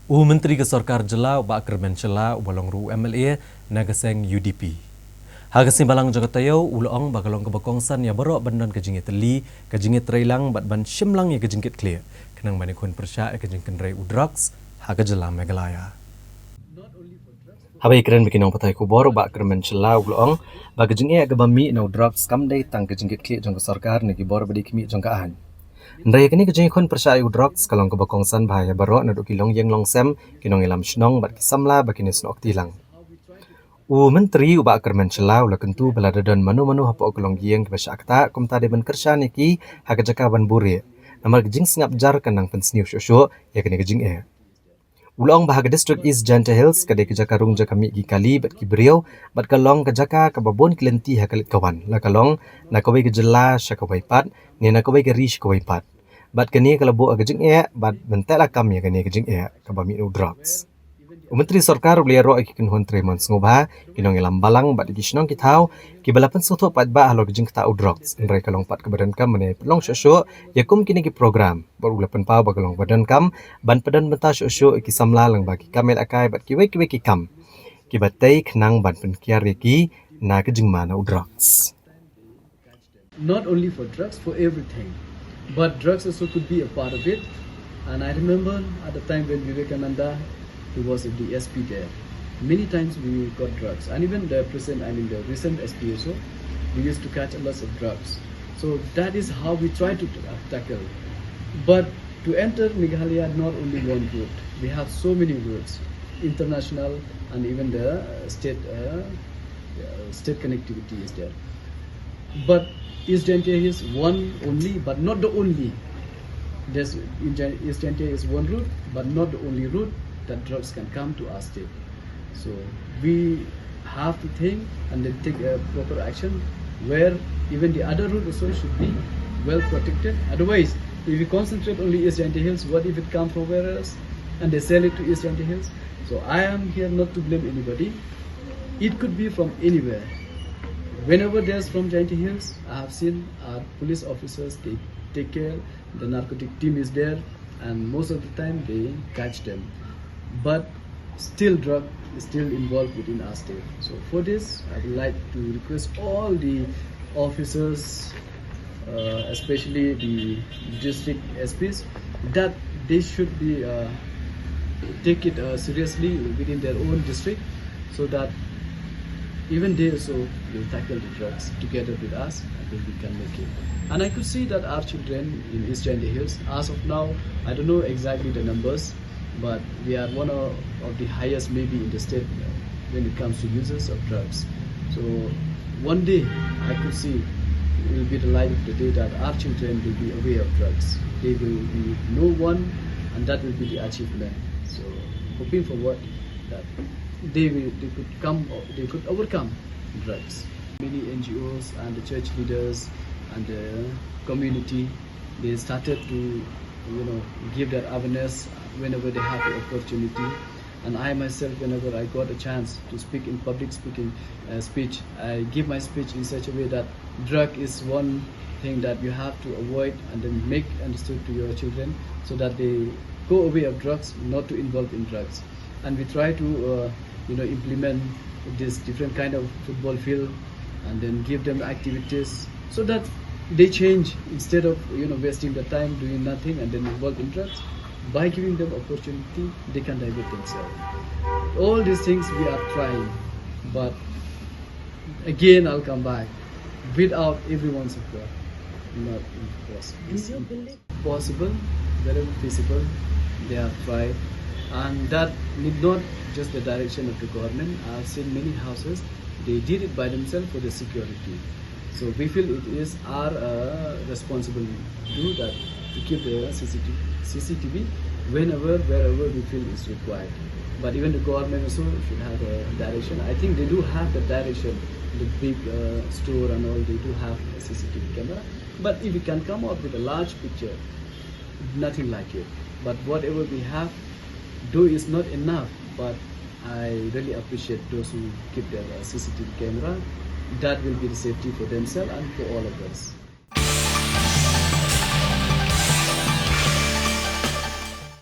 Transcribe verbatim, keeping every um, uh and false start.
U Myntri ka Sorkar Jylla u Bah Kyrmen Shylla uba long ruh u M L A na ka seng U D P, ha ka sngi Balang jong ka taïew u la ong ba ka long kaba kongsan ïa baroh ban don ka jingïatylli, ka jingïatreilang bad ban shim lang ïa ka jingkitkhlieh khnang ban ïakhun pyrshah ïa ka jingkynrei u drugs ha ka jylla Meghalaya. Haba ïakren bad ki nongpathai khubor, u Bah Kyrmen Shylla u la ong ba ka jingeh kaba mih na u drugs kam dei tang ka jingkitkhlieh jong ka sorkar ne ki bor ba dei khmih jong ka aiñ. Hynrei ïa kane ka jingïakhun pyrshah ïa u drugs ka long kaba kongsan bha ïa baroh naduh ki longïing longsem, ki nongïalam shnong bad ki samla ba kin ïasnoh kti lang. U Myntri u Bah Kyrmen Shylla u la kyntu ba lada don mano mano hapoh ka longïing kiba shah ktah, kumta dei ban kyrshan ïa ki ha ka jaka ban buhrieh, namar ka jingsngap jar kan nang pynsniew shuh shuh ïa kane ka jingeh. U la ong ba ha ka district East Jaintia Hills ka dei ka jaka rung jaka mih ki kali bad ki briew, bad ka long ka jaka kaba bun ki lynti ha ka leit ka wan, la ka long na kawei ka jylla sha kawei pat ne na kawei ka ri sha kawei pat. Bad kane ka la buh ha ka jingeh bad ban teh lakam ïa kane ka jingeh kaba mih na u drugs. U Myntri Sorkar u la ïaroh ïa ki kynhun trei mon sngewbha, ki nongïalam balang bad ki shnong ki thaw kiba la pynsngewthuh paidbah halor ka jingktah u drugs, hynrei ka long pat kaba donkam ban ïa pynlong shuh shuh ïa kum kine ki program. Bad u la pynpaw ba ka long kaba donkam ban pyndonkam bynta shuh shuh ïa ki samla lyngba ki kam ïalehkai bad kiwei kiwei ki kam kiba tei khnang ban pynkiar ïa ki na ka jingma na u drugs. Not only for drugs, for everything. But drugs also could be a part of it. And I remember at the time when Vivekananda, he was the S P there, many times we got drugs. And even the present, I mean the recent S P also, we used to catch a lot of drugs. So that is how we try to uh, tackle. But to enter Meghalaya, not only one route. We have so many routes, international and even the uh, state, uh, uh, state connectivity is there. But East Jaintia is one only, but not the only. There's in Jan- East Jaintia is one route, but not the only route that drugs can come to our state. So we have to think and then take a proper action where even the other route also should be well protected. Otherwise, if we concentrate only East Jaintia Hills, what if it comes from where else and they sell it to East Jaintia Hills? So I am here not to blame anybody. It could be from anywhere. Whenever there's from Jaintia Hills, I have seen our police officers, they take care, the narcotic team is there, and most of the time they catch them. But still drug is still involved within our state. So for this, I would like to request all the officers, uh, especially the district S Ps, that they should be uh, take it uh, seriously within their own district, so that even they also will tackle the drugs together with us, and then we can make it. And I could see that our children in East Jaintia Hills, as of now, I don't know exactly the numbers, but we are one of, of the highest maybe in the state uh, when it comes to users of drugs. So one day I could see it will be the light of the day that our children will be aware of drugs. They will be no one, and that will be the achievement. So hoping forward that they will, they could come, they could overcome drugs. Many N G Os and the church leaders and the community, they started to, you know, give that awareness whenever they have the opportunity. And I myself, whenever I got a chance to speak in public speaking uh, speech, I give my speech in such a way that drug is one thing that you have to avoid and then make understood to your children so that they go away of drugs, not to involve in drugs. And we try to, uh, you know, implement this different kind of football field and then give them activities so that they change instead of, you know, wasting the time doing nothing and then involve in drugs. By giving them opportunity, they can divert themselves. All these things we are trying, but again I'll come back. Without everyone's support, not impossible. It's impossible. Wherever feasible, they have tried, and that need not just the direction of the government. I've seen many houses, they did it by themselves for the security. So we feel it is our uh, responsibility to do that, to keep the C C T V, C C T V whenever, wherever we feel is required. But even the government also should have a direction. I think they do have the direction, the big uh, store and all, they do have a C C T V camera. But if we can come out with a large picture, nothing like it. But whatever we have, though it's not enough, but I really appreciate those who keep their uh, C C T V camera. That will be the safety for themselves and for all of us.